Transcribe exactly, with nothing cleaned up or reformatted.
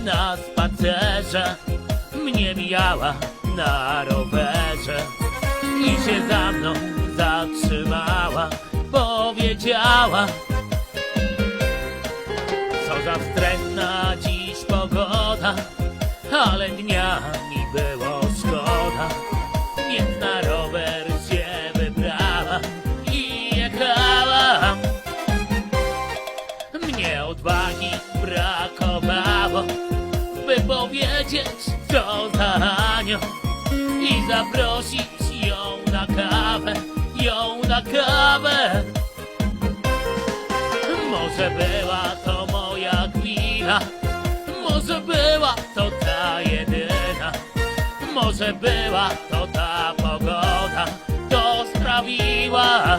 Na spacerze mnie mijała na rowerze i się za mną zatrzymała. Powiedziała: „Co za wstrętna dziś pogoda”, ale dnia mi było szkoda, więc na rower się wybrała i jechała. Mnie odwagi brakowało, by powiedzieć, co za Anią i zaprosić ją na kawę, ją na kawę. Może była to moja wina, może była to ta jedyna, może była to ta pogoda, to sprawiła,